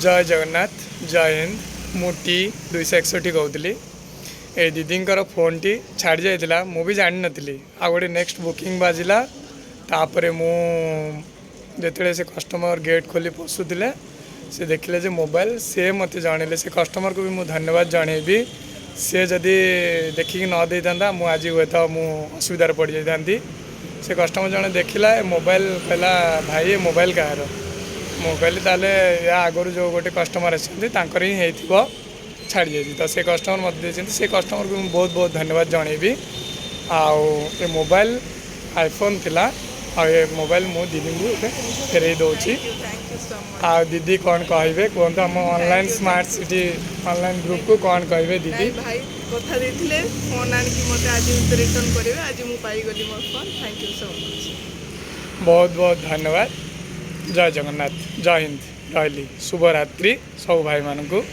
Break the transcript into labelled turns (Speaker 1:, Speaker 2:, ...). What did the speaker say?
Speaker 1: ଜୟ ଜଗନ୍ନାଥ, ଜୟ ହିନ୍ଦ। ମୁଁ ଟି 261 କହୁଥିଲି। ଏ ଦିଦିଙ୍କର ଫୋନ୍ଟି ଛାଡ଼ି ଯାଇଥିଲା, ମୁଁ ବି ଜାଣିନଥିଲି। ଆଉ ଗୋଟେ ନେକ୍ସଟ ବୁକିଂ ବାଜିଲା। ତାପରେ ମୁଁ ଯେତେବେଳେ ସେ କଷ୍ଟମର ଗେଟ୍ ଖୋଲି ପଶୁଥିଲେ, ସେ ଦେଖିଲେ ଯେ ମୋବାଇଲ। ସେ ମୋତେ ଜଣେଇଲେ। ସେ କଷ୍ଟମରକୁ ବି ମୁଁ ଧନ୍ୟବାଦ ଜଣେଇବି। ସେ ଯଦି ଦେଖିକି ନ ଦେଇଥାନ୍ତା, ମୁଁ ଆଜି ହୁଏତ ମୁଁ ଅସୁବିଧାରେ ପଡ଼ିଯାଇଥାନ୍ତି। ସେ କଷ୍ଟମର ଜଣେ ଦେଖିଲା ଏ ମୋବାଇଲ, କହିଲା, "ଭାଇ, ଏ ମୋବାଇଲ କାହାର?" ମୁଁ କହିଲି, ତାହେଲେ ୟା ଆଗରୁ ଯେଉଁ ଗୋଟେ କଷ୍ଟମର ଆସିଛନ୍ତି, ତାଙ୍କର ହିଁ ହେଇଥିବ, ଛାଡ଼ି ଯାଇଛି। ତ ସେ କଷ୍ଟମର ମୋତେ ଦେଇଛନ୍ତି। ସେ କଷ୍ଟମରକୁ ମୁଁ ବହୁତ ବହୁତ ଧନ୍ୟବାଦ ଜଣେଇବି। ଆଉ ଏ ମୋବାଇଲ ଆଇଫୋନ୍ ଥିଲା। ଆଉ ଏ ମୋବାଇଲ ମୁଁ ଦିଦିଙ୍କୁ ଏବେ ଫେରେଇ ଦେଉଛି।
Speaker 2: Thank you, thank you so much.
Speaker 1: ଆଉ ଦିଦି କ'ଣ କହିବେ କୁହନ୍ତୁ। ଆମ ଅନଲାଇନ୍ ସ୍ମାର୍ଟ ସିଟି ଅନଲାଇନ୍ ଗ୍ରୁପକୁ କ'ଣ କହିବେ ଦିଦି?
Speaker 2: ନାଇଁ ଭାଇ, କଥା ଦେଇଥିଲେ ଫୋନ୍ ଆଣିକି ମୋତେ ଆଜି ଭିତରେ ରିଟର୍ନ କରିବେ। ଆଜି ମୁଁ ପାଇଗଲି ମୋ phone. Thank you so much.
Speaker 1: ବହୁତ ବହୁତ ଧନ୍ୟବାଦ। ଜୟ ଜଗନ୍ନାଥ, ଜୟ ହିନ୍ଦ। ରହିଲି, ଶୁଭରାତ୍ରି ସବୁ ଭାଇମାନଙ୍କୁ।